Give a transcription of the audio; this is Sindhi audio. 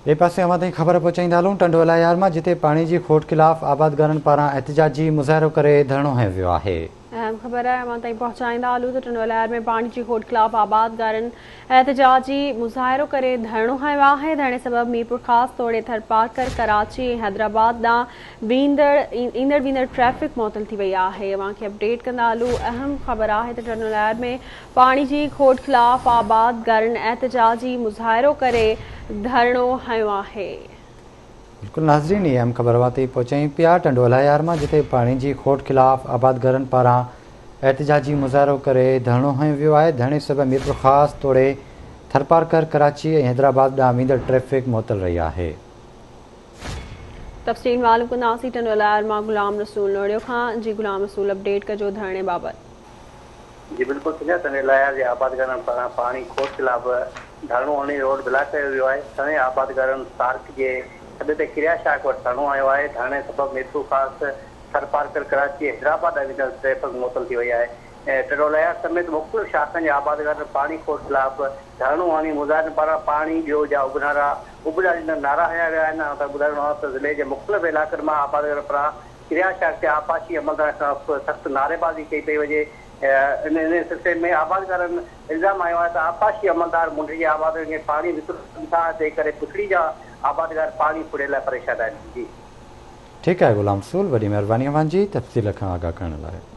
ٻئي پاسي اوهان تائين خبر پهچائيندا هلون ٽنڊو الهيار مان جتي پاڻي جي کوٽ خلاف آبادگارن پاران احتجاجي مظاهرو ڪري ڌرڻو هنيو ويو آهي. اهم خبر اوهان تائين پهچائيندا هلون ته ٽنڊو الهيار ۾ پاڻي جي کوٽ خلاف آبادگارن احتجاجي مظاهرو ڪري ڌرڻو هنيو آهي. ڌرڻي سبب ميرپورخاص توڙي ٿرپارڪر، ڪراچي ۽ حيدرآباد ڏانهن ويندڙ ايندڙ ويندڙ ٽريفڪ معطل ٿي وئي آهي. اوهان کي اپڊيٽ ڪندا هلون اهم خبر آهي ته ٽنڊو الهيار ۾ پاڻي جي کوٽ خلاف آبادگارن احتجاجي مظاهرو ڪري ڌرڻو هنيو آهي. بلڪل ناظرين هي اهم خبر اوهان تائين پهچايون پيا ٽنڊو الهيار مان جتي پاڻي جي کوٽ خلاف آبادگارن پاران احتجاجي مظاهرو ڪري ڌرڻو هنيو ويو آهي ڌرڻي سبب ميرپورخاص توڙي ٿرپارڪر ڪراچي ۽ حيدرآباد ڏانهن ويندڙ ٽريفڪ معطل رهي آهي. تفصيل معلوم ڪنداسين ٽنڊو الهيار مان غلام رسول نوڙيو کان جي غلام رسول اپڊيٽ ڪجو ڌرڻي بابت. جي بلڪل سڃا ٽنڊي الهيار جي آبادگارن پاران پاڻي کوٽ خلاف ڌرڻو هڻي روڊ بلاڪ ڪيو ويو آهي، سوين آبادگارن سارڪ جي سڏ تي ڪريا شاخ وٽ ڌرڻو هنيو آهي، ڌرڻي سبب ميرپورخاص، ٿرپارڪر، ڪراچي ۽ حيدرآباد ڏانهن ويندڙ ٽريفڪ معطل ٿي وئي آهي، ٽنڊو الهيار سميت مختلف شاخن جي آبادگارن پاڻي کوٽ خلاف ڌرڻو هڻي مظاهرين پاران پاڻي ڏيو جا اڀ نعرا اڀ ڏاريندڙ نعرا هنيا ويا آهن، ۽ ٻڌائڻو آهي ته ضلعي جي مختلف علائقن مان آبادگارن پاران ڪريا شاخ تي آبپاشي عملدارن خلاف سخت نعريبازي ڪئي پئي وڃي. ان سلسلي ۾ آبادگارن الزام هنيو آهي ته آبپاشي عملدار منڍ جي آبادگارن کي پاڻي وڪرو ڪن ٿا، تنهن ڪري پڇڙي جا آبادگار پاڻي ڦڙي لاء پريشان آهن. جي. ٺيڪ آهي غلام رسول وڏي مهرباني اوهان جي تفصيل کان آگاهه ڪرڻ لاء.